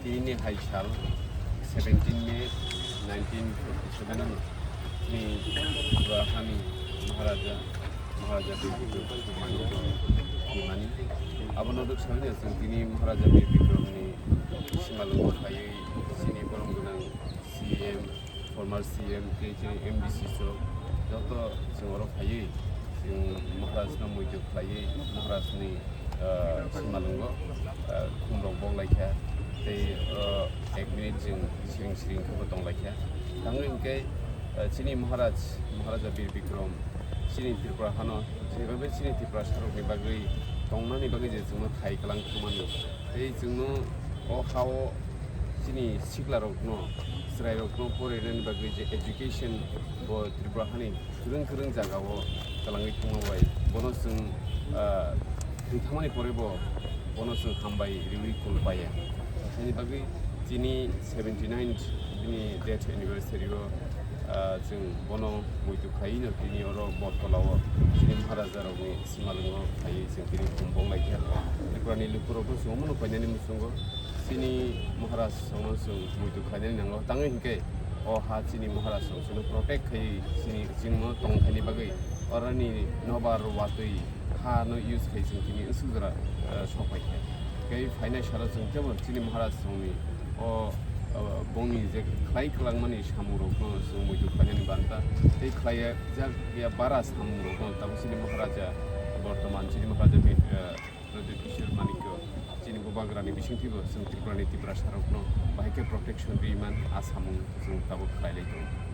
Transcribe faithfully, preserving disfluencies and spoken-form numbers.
Tini hai sal seventeen May nineteen forty seven ano chini Tripura hani Maharaja, Maharaja Bikram Kumani. Abono duk sawini chwng tini Maharaja Bir Bikram ni simalungo phaiwi chini borom gwnang C M, former C M, tei chini M D C chwng joto chwng oro phaiwi chwng Maharaj no muitu khlaiwi Maharaj ni ah, simalungo, ah, khumrok bok laikha, tei, ah, ek minute chwng siring siring khe bo tong laikha. Tangwi hwnkhe, ah, chini Maharaj, Maharaja Bir Bikram, chini Tripura hano, jebabe chini Tripura sarokni bagwi tongnani bagwi je chwngno thai kwlang thumani, tei chwngno o ha-o chini siklarokno, chwrairokno porinani bagwi je education bo Tripura hani kwrwng kwrwng jagao kwlangwi thangma bai bono chwng, ah, thwi thangmani pore bo bono chwng hambai riwi kul paiya. Haini bagwi chini seventy nine bini death anniversary o, ah, chwng bono muitu khlaiwi no tini oro Botkolao chini Maharaja rokni simalungo phaiwi chwng tini khum bok laikha. Tripura ni lukurokno chwng omono painani muchungo chini Maharaj rokno chwng muitu khlainani nango. Tangwi hinkhe o ha chini Maharaj rok chwngno protect khai chini chwngno tongthaini bagwi oroni nobar watwi ha no use khai chwng tini usuk jora, eh, sok pai kha. Tei phainai salo chwng teibo chini Maharaj rokni o, o bongni je khlai kwlangmani samung rokno chwng muitu khlainani banta tei khlai jak ya bara samung rokno tabuk chini Maharaja bortoman chini Maharaja bi-, eh, Pradyut Kishore Manikya chini bubagrani bisingtwibo chwng Tripurani Tiprasarokno bahai khe protection riman a samung chwng tabuk khlailai tongo.